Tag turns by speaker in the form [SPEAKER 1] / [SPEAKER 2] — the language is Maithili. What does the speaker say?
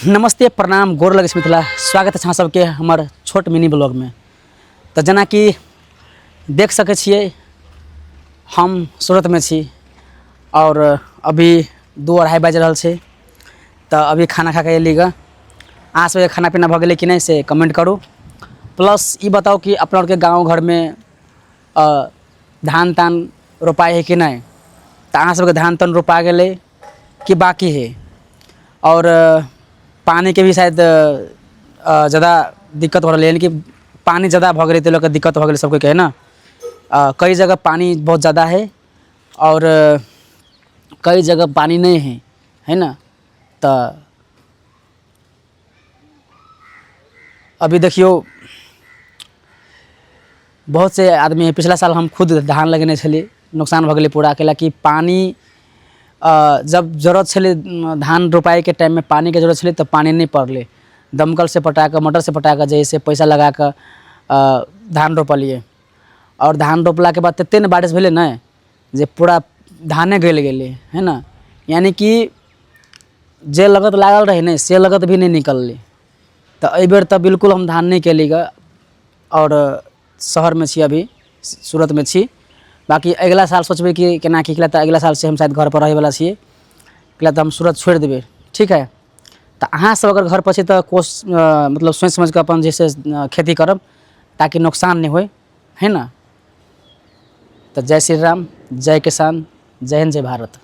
[SPEAKER 1] नमस्ते, प्रणाम, गोर लगै छी मिथिला। स्वागत छै अहाँ सबके हमर छोट मिनी ब्लॉगमे। तऽ जेनाकि देख सकै छियै, हम सूरतमे छी आओर अभी 2-2:30 बाजि रहल छै। तऽ अभी खाना खा कऽ एली गऽ। अहाँ सबके खाना पीना भऽ गेलै कि नहि, से कमेंट करू। प्लस ई बताउ कि अपना आरके गाँव घरमे धान तान रोपाइ हइ कि नहि? तऽ अहाँ सबके धान तान रोपा गेलै कि बाकी हइ? आओर पानिके भी शायद जादा दिक्कत भऽ रहलै, यानी कि पानि जादा भऽ गेलै, ताहि लऽ कऽ दिक्कत भऽ गेलै सबके, है ने? कई जगह पानि बहुत जादा हइ आओर कई जगह पानि नहि हइ, है ने? तऽ अभी देखियौ, बहुत से आदमी हइ। पिछला साल हम खुद धान लगेने छलियै, नुकसान भऽ गेलै पूरा, कैलाकि पानि जब जरूरत छलै, धान रोपाइके टाइममे पानिके जरूरत छलै, तऽ पानि नहि पड़लै। दमकलसँ पटा कऽ, मोटरसँ पटा कऽ, जे हइ से पैसा लगा कऽ धान रोपलियै आओर धान रोपलाके बाद ततेक ने बारिश भेलै ने जे पूरा धाने गलि गेलै, है ने? यानि कि जे लगत लागल रहै ने, से लगत भी नहि निकललै। तऽ एहिबेर तऽ बिल्कुल हम धान नहि केली गऽ आओर शहरमे छी, अभी सूरतमे छी। बाँकी अगिला साल सोचबै कि केना की। तऽ अगिला सालसँ हम शायद घरपर रहैवला छियै, कैला तऽ हम सूरत छोड़ि देबै। ठीक हइ, तऽ अहाँसभ अगर घरपर छी तऽ मतलब सोचि समझि कऽ अपन जे छै से खेती करब, ताकि नोकसान नहि होइ, है ने? तऽ जय श्री राम, जय किसान, जय हिन्द, जय भारत।